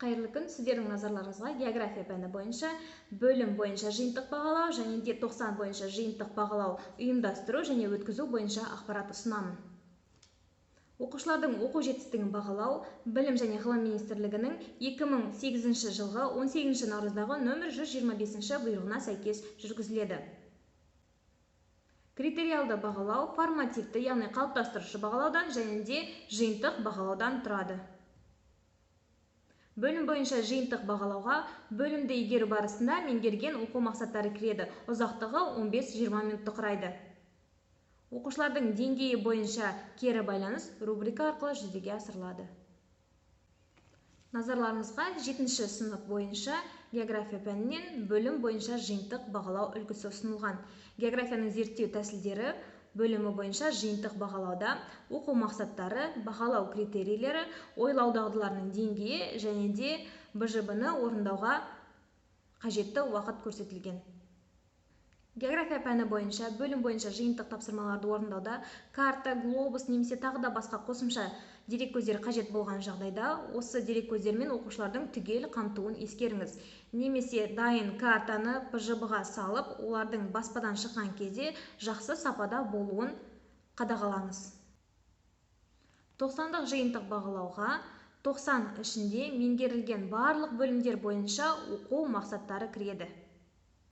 Қайырлы күн, сіздердің назарларыңызға география пәні бойынша бөлім бойынша жиынтық бағалау және де 90 бойынша жиынтық бағалау ұйымдастыру және өткізу бойынша ақпарат ұсынамын. Оқушылардың оқу жетістігін бағалау Білім және ғылым министрлігінің 2008 жылғы 18 наурыздағы нөмір 125 бұйрығына сәйкес жүргізіледі. Критериалды бағалау формативті, яғни қалыптастырушы бағалаудан және де жиынтық бағалаудан тұрады. Бөлім бойынша жиынтық бағалауға бөлімді игеру барысында меңгерген оқу мақсаттары кіреді. Ұзақтығы 15-20 минутты құрайды. Оқушылардың деңгейі бойынша кері байланыс рубрика арқылы жүзеге асырылады. Назарларыңызға 7-ші сынып бойынша география пәнінен бөлім бойынша жиынтық бағалау үлгісі ұсынылған. Географияның зерттеу тәсілдері бөлімі бойынша жиынтық бағалауда оқу мақсаттары, бағалау критерийлері, ойлау дағдыларының деңгейі және де БЖБ-ны орындауға қажетті уақыт көрсетілген. География пәні бойынша бөлім бойынша жиынтық тапсырмаларды орындауда карта, глобус немесе тағы да басқа қосымша дереккөздер қажет болған жағдайда осы дереккөздермен оқушылардың түгел қамтуын ескеріңіз. Немесе дайын картаны ПЖБ-ға салып, олардың баспадан шыққан кезде жақсы сапада болуын қадағалаңыз. 90-дық жиынтық бағалауға 90 ішінде меңгерілген барлық бөлімдер бойынша оқу мақсаттары кіреді.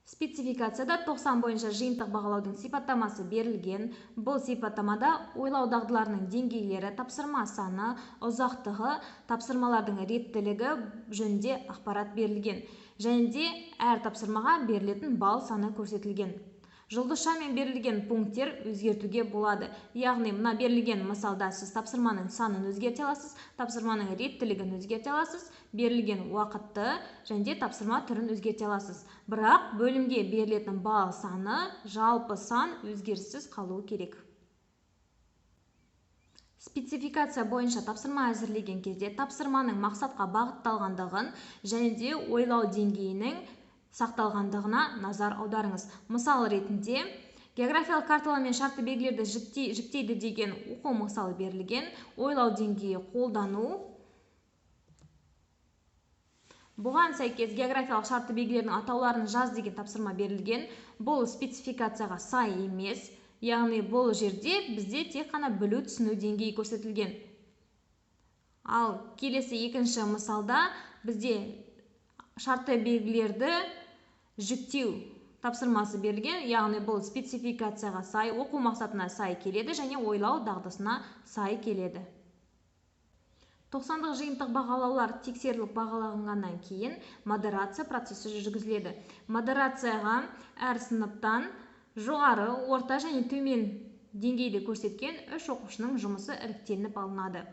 Спецификацияда 90 бойынша жиынтық бағалаудың сипаттамасы берілген. Бұл сипаттамада ойлау дағдыларының деңгейлері, тапсырма саны, ұзақтығы, тапсырмалардың реттілігі жөнінде ақпарат берілген. Және де әр тапсырмаға берілетін балл саны көрсетілген. Жұлдызшамен берілген пункттер өзгертуге болады. Яғни мына берілген мысалда сіз тапсырманың санын өзгерте аласыз, тапсырманың реттілігін өзгерте аласыз, берілген уақытты және де тапсырма түрін өзгерте аласыз. Бірақ бөлімге берілетін балл саны, жалпы сан өзгеріссіз қалуы керек. Спецификация бойынша тапсырма әзірлеген кезде тапсырманың мақсатқа бағытталғандығын және де ойлау деңгейінің сақталғандығына назар аударыңыз. Мысал ретінде географиялық карталар мен шартты белгілерді жіктейді деген оқу мысалы берілген. Ойлау деңгейі қолдану. Бұған сәйкес географиялық шартты белгілердің атауларын жаз деген тапсырма берілген. Бұл спецификацияға сай емес. Яғни бұл жерде бізде тек қана білу түсіну деңгейі көрсетілген. Ал келесі екінші мысалда бізде шартты белгілерді жүктеу тапсырмасы берілген, яғни бұл спецификацияға сай, оқу мақсатына сай келеді және ойлау дағдысына сай келеді. 90-дық жиынтық бағалаулар тексеріліп бағаланғаннан кейін модерация процесі жүргізіледі. Модерацияға әр сыныптан жоғары, орта және төмен деңгейді көрсеткен 3 оқушының жұмысы іріктелініп алынады.